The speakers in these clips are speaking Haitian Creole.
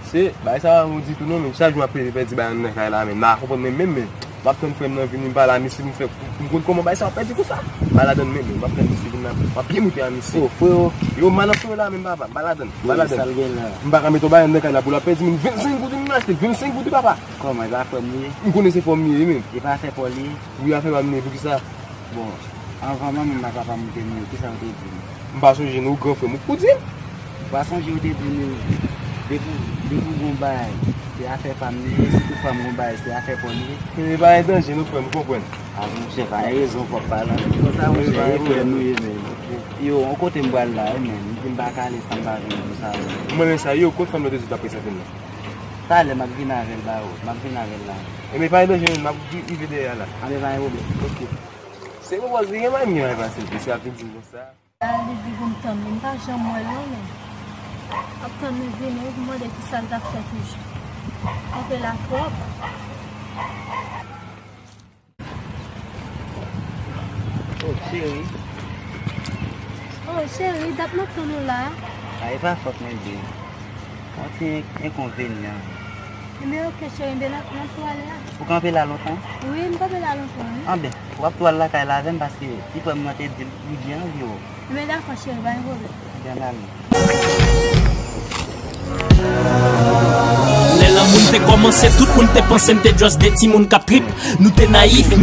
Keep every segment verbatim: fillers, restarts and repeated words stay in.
Se, bagay sa pa bon ditou non, men chak jou m ap pèdi, pèdi bagay anndan kay la, men m pa konprann menm, menm, men. M ap tann frè m nan vini, m pale a misye, m fè, m konn kòman bagay sa ap pèdi konsa. M pa ladann menm, menm. M ap tann misye vin la, m ap byen moute a misye. Oh, freo. Yo, m al nan freo la, menm papa, m pa ladann, m pa ladann. Sa l gen la? M pa ka mete yon bagay anndan kay la pou l ap pèdi, menm vennsenk goud, m achte vennsenk goud, papa. Kòman, e pa frè m li ye? M konnen se frè m li ye, menm. E pa afè pa w li ye? Wi, afè pa m li ye, poukisa? Bon, anvan manman m ak papa m te mouri, kisa yo te di nou? M pa sonje non, gran frè m, ou k pou di m? Ou pa sonje yo te di nou, depi, depi w gon bagay, se afè pa m li ye, si toutfwa m gon bagay, se afè pa w li ye. Men pa gen danje non, frè m, ou konprann. A, monchè, pa gen rezon fò w pale anpil konsa, monchè, e frè nou ye, men. Yo, yon kote m pral la, wi, men, m di m pa ka ale san m pa vin pou sa, wi. Mwen, men sa, yo, kot fanm nan te di w t ap prezante m nan? Talè, m ap vin avè l ba ou, m ap vin avè l la. Ebyen, pa gen danje, men, m ap rive dèyè a la. A, men pa gen pwoblèm. Ok. Se pou bòs li gen may, m gen may pase l, mesye ap vin di m konsa. Li di pou m tann li, m pa janm wè l non, men. M ap tann li vini, wi, pou mande kisa l t ap fè toujou. Kanpe la twòp. Oh, cheri. Oh, cheri, dat m ap tann ou la. A, e pa fòt mwen, babe. Yon ti enkonvenyan. Ebyen, oke, cheri, ebyen, n ap, n ap tou ale a. Ou kanpe la lontan? Wi, m kanpe la lontan, wi. Anben, w ap tou al lakay la avè m, paske ti frè m nan te di l li byen anvi w. Ebyen, dakò, cheri, pa gen pwoblèm. Ebyen, n ale. Lè lanmou n te kòmanse, tout moun te panse n te just de timoun k ap trip. Nou te nayif. Nan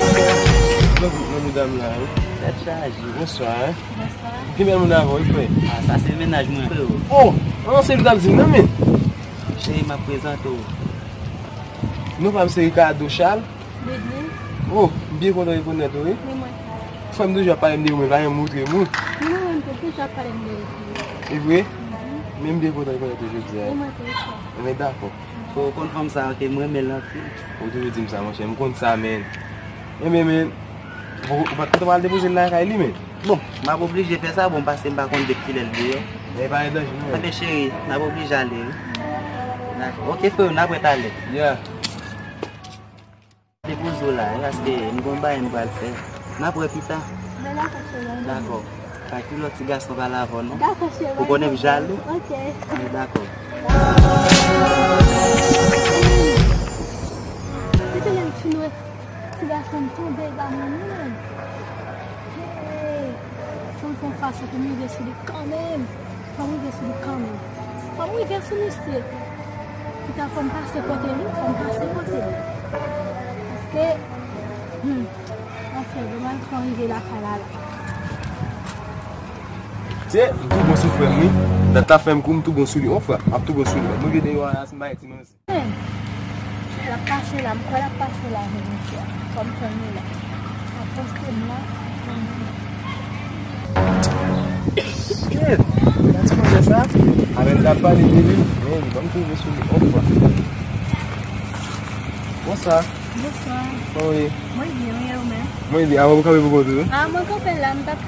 gwoup nan medam la, wi. Tèt chaje. Bonswa. Bonswa. Gen bèl moun avè w, wi, frè. A, sa se mennaj mwen, frero. Oh! An, se li t ap di m nan, men. Cheri, m ap prezante w. Non pa m se Ricardo Charles. Bidou. Oh, m byen kontan rekonèt ou, wi. Men mwen tou. Frè m toujou ap pale m de ou, men pa janm moutre m, wi. Men mwen menm tou, toujou ap pale m de ou tou. E vre? Mhm. Men m byen kontan rekonèt ou jodi a. Men mwen tou, frè. Men dakò. Fò w konn fanm sa, ke m renmen l anpil. Ou toujou di m sa, monchè. M konn sa, men. Enben, men, ou, ou pa t kontan pral depoze l lakay li, men. Bon, m ap oblije fè sa, bon, paske m pa konn depi kilè l deyò. Men pa gen danje, non. Anben, cheri, n ap oblije ale, wi. Dakò. Oke, frè, n ap wè talè. Yeah. Depoze w la, wi, paske m gon bagay m pral fè. N ap wè pita. Ben, dakò, cheri. Dakò. Pa gen lòt ti gason pale avè w, non. Dakò, cheri. Ou konnen m jalou. Ok. Anben, dakò. Depi lè m fin wè ti gason m tonbe ba mwen, non. Hey! Fò m fè yon fason pou m rive sou li kanmenm. Fò m rive sou li kanmenm. Fò m rive sou misye. Kita fò m pase kote li, fò m pase kote li. Paske, hmm, anfen, bon, mwen fò m rive lakay la la. Tye, m tou bon sou frè m, wi. Dat la fè m kou, m tou bon sou li. On frè, m ap tou bon sou li. Mwen rive deyò a, se m bay ti manzi. L ap pase la, m kwè l ap pase la, men mesye. Fò m tann li la. L ap poste m la. Shit! Gade ti manzè sa. Avè l t ap pale de li. Men, ban m twouve sou li. Hop. Bonswa. Bonswa. Kòman w ye? Mwen byen, wi, e ou menm? Mwen byen. Avan pou kanpe pou kont ou? A, mwen kanpe la, m t ap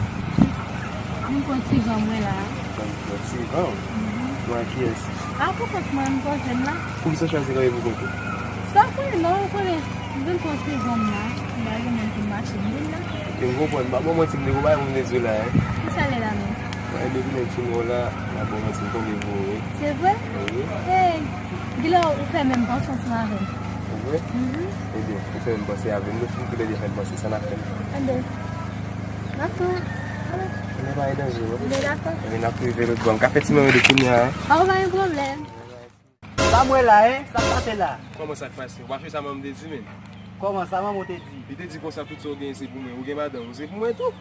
vin pran ti van mwen la. Pran ti van? Mhm. Mwen ak kiyès? A, pou kont mwen, m poze m la. Poukisa w chwazi kanpe pou kont ou? Sa fè non, ou konnen, m vin pran ti van m la. M pa gen moun pou m mache, m vin la. Ok, m konprann. M pa ba w manti, m te gon bagay pou m te di w la, en. Kisa l ye la menm? Mwen, depi lè m fin wè w la, m pa ba w manti, m tonbe pou ou, wi. Se vre? Wi. Hey, genlè ou fè menm panse ansanm avè m. Se vre? Mhm. Ebyen, ou fè menm panse avè m. Nou fin toulède fè menm panse, sa n ap fè? Ebyen, n ap tou, ale. Ebyen, pa gen danje, non? Ebyen, dakò. Ebyen, n ap rive lòt bò. M ka fè ti manmi de kounye a, en? A, pa gen pwoblèm. Sa m wè la, en? Sa k pase la? Kòman sa k pase? Ou pa sonje sa manman m te di, men? Kòman sa manman w te di? Li te di konsa, tout sa w genyen se pou mwen. Ou gen madanm ou, se pou mwen tou.